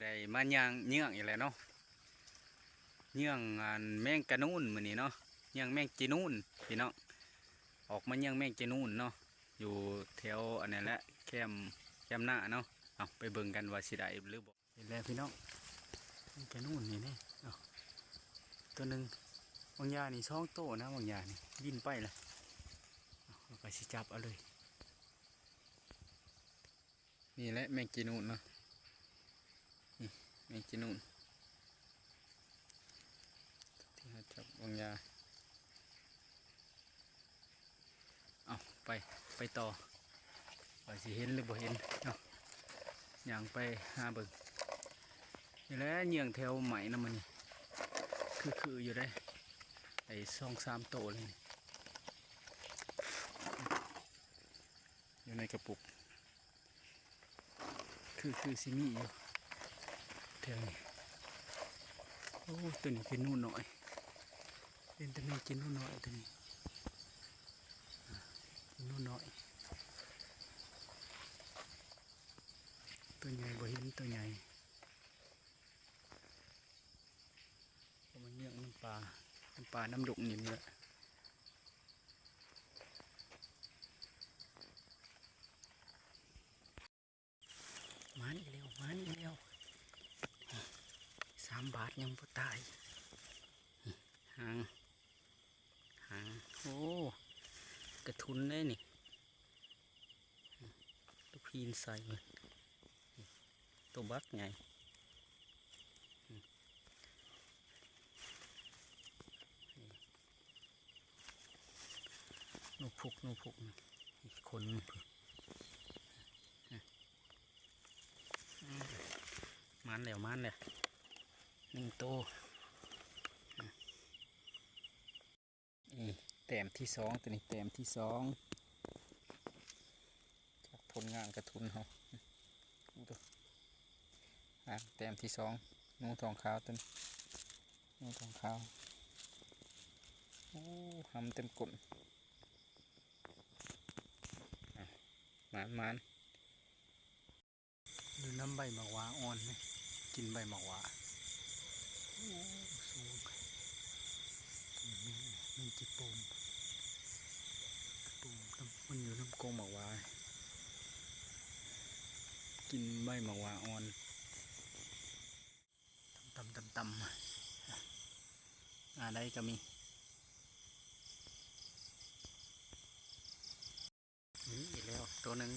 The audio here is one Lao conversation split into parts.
ໄດ້ມາຍ່າງເຍືອງອີກແລ້ວເນາະ ເຍືອງອັນແມງກະນູນມື້ນີ້ເນາະ ເຍືອງແມງຈີນູນພີ່ນ້ອງ ອອກມາເຍືອງແມງຈີນູນເນາະ ຢູ່ແຖວອັນນັ້ນແຫຼະ ແຄມ ແຄມນາເນາະ ເອົາໄປເບິ່ງກັນວ່າຊິໄດ້ຫຼືບໍ່. ເຫັນແລ້ວພີ່ນ້ອງ ແມງກະນູນນີ້ເດ້ ເອົາ ຕົວໜຶ່ງ ບາງຢ່ານີ້ສອງໂຕນະ ບາງຢ່ານີ້ບິນໄປລະ ເອົາ ເຮົາກໍຊິຈັບເອົາເລີຍ. ນີ້ແຫຼະແມງຈີນູນເນາະ ນີ້ແມງຈີນູນ ທີ່ເຮົາຈັບບາງຢ່າ ເອົາ ໄປ ໄປຕໍ່ ວ່າຊິເຫັນຫຼືບໍ່ເຫັນເນາະ ຍ່າງໄປຫາເບິ່ງ. ນີ້ແຫຼະເຍືອງແຖວໄມ້ນຳມັນນີ້ ຄືໆຢູ່ເດ້ ໄດ້ສອງສາມໂຕເລີຍ ຢູ່ໃນກະປຸກ ຄື ຄືຊິມີຢູ່ແຖວນີ້. ໂອ້ ຕົວນີ້ຄືໜູນ້ອຍ ເປັນຕາແມ່ນກິນໜູນ້ອຍຕົວນີ້ ກິນໜູນ້ອຍ ຕົວໃຫຍ່ບໍ່ເຫັນ ຕົວໃຫຍ່ ກໍມາເຍືອງນຳປາ ນຳປານຳດົງນີ້ແຫຼະ. ມານີ້ແລ້ວ ມານີ້ແລ້ວ ສາມບາດຍັງບໍ່ຕາຍ ຫາງ ຫາງ ໂອ້ ກະທຸນເດ້ນີ້ ໂຕພີນໃສ່ ໂຕບັກໃຫຍ່. ໜູພຸກ ໜູພຸກ ຂົນມັນພຸ້ນ ມາແລ້ວ ມາແລ້ວ ໜຶ່ງໂຕ. ນີ້ແຕ້ມທີສອງ ຕົວນີ້ແຕ້ມທີສອງ ຈາກຜົນງານກະທຸນເຮົາ ນີ້ໂຕ ອ່າ ແຕ້ມທີສອງ ໜູທອງຂາວຕົວນີ້ ໜູທອງຂາວ ໂອ້ ຫຳເຕັມກົ້ນ ອ່ະ ໝານໆ. ຢູ່ນຳໃບໝາກຫວ້າອ່ອນ ກິນໃບໝາກຫວ້າ ໂອ້ ສູງ ແມງ ແມງຈີໂປມ ຈີໂປມ ມັນຢູ່ນຳກົງໝາກຫວ້າ ກິນໃບໝາກຫວ້າອ່ອນ ຕຳໆໆໆ ອາ ໄດ້ກໍມີ ນີ້ອີກແລ້ວໂຕໜຶ່ງ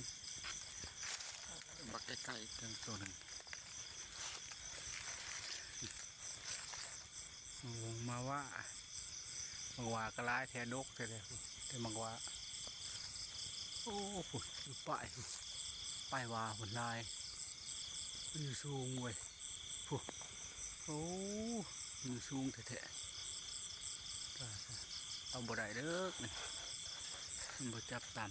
ບັກໃກ້ໆ ເຖິງໂຕໜຶ່ງ ໂອ້ ມາຫວ້າ ບັກຫວ້າກໍຫຼາຍແທ້ ດົກແທ້ເດ້ ແຕ່ບັກຫວ້າ ໂອ້ ພຸ້ນຢູ່ປາຍພຸ້ນ ປາຍຫວ້າພຸ້ນຫຼາຍ ຢູ່ສູງເວີຍ ພຸ້ນ ໂອ້ ຢູ່ສູງແທ້ໆ ເອົາບໍ່ໄດ້ເດີ ມັນບໍ່ຈັບຕຳ. ອ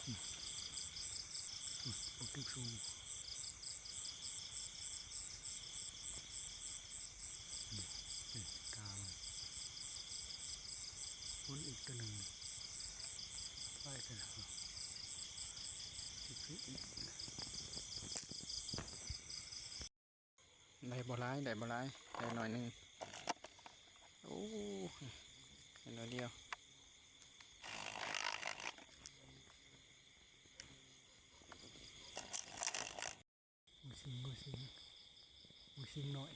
ືມ ອືມ ບໍ່ຖືກສູງ ອືມ ນີ້ກາງ ພຸ້ນອີກຕົວໜຶ່ງ ໄປເຖິງ ໄດ້ບໍ່ຫຼາຍ ໄດ້ບໍ່ຫຼາຍ ໄດ້ໜ້ອຍໜຶ່ງ ໂອ້ ໄດ້ໜ້ອຍດຽວ ໝູຊິງ ໝູຊິງ ໝູຊິງນ້ອຍ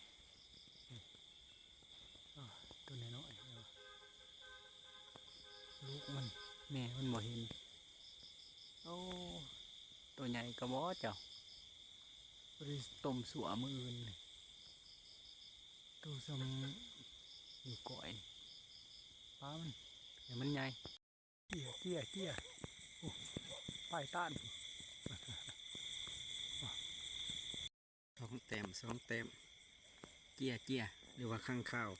ອາ ຕົວນ້ອຍໆ ລູກມັນ ແມ່ມັນບໍ່ເຫັນ ໂອ້ ຕົວໃຫຍ່ກະບໍ່ເຈົ້າ ບໍ່ໄດ້ຕົ້ມຊົ່ວມື້ອື່ນນີ້ ໂຕສ່ຳຢູ່ກ້ອຍ ປາມັນ ໃຫ້ມັນໃຫຍ່ ເຈ້ຍ ເຈ້ຍ ເຈ້ຍ ໂອ້ ປາຍຕານ ສອງແຕ້ມ ສອງແຕ້ມ ເຈ້ຍ ເຈ້ຍ ຫຼືວ່າຄັງຄາວ.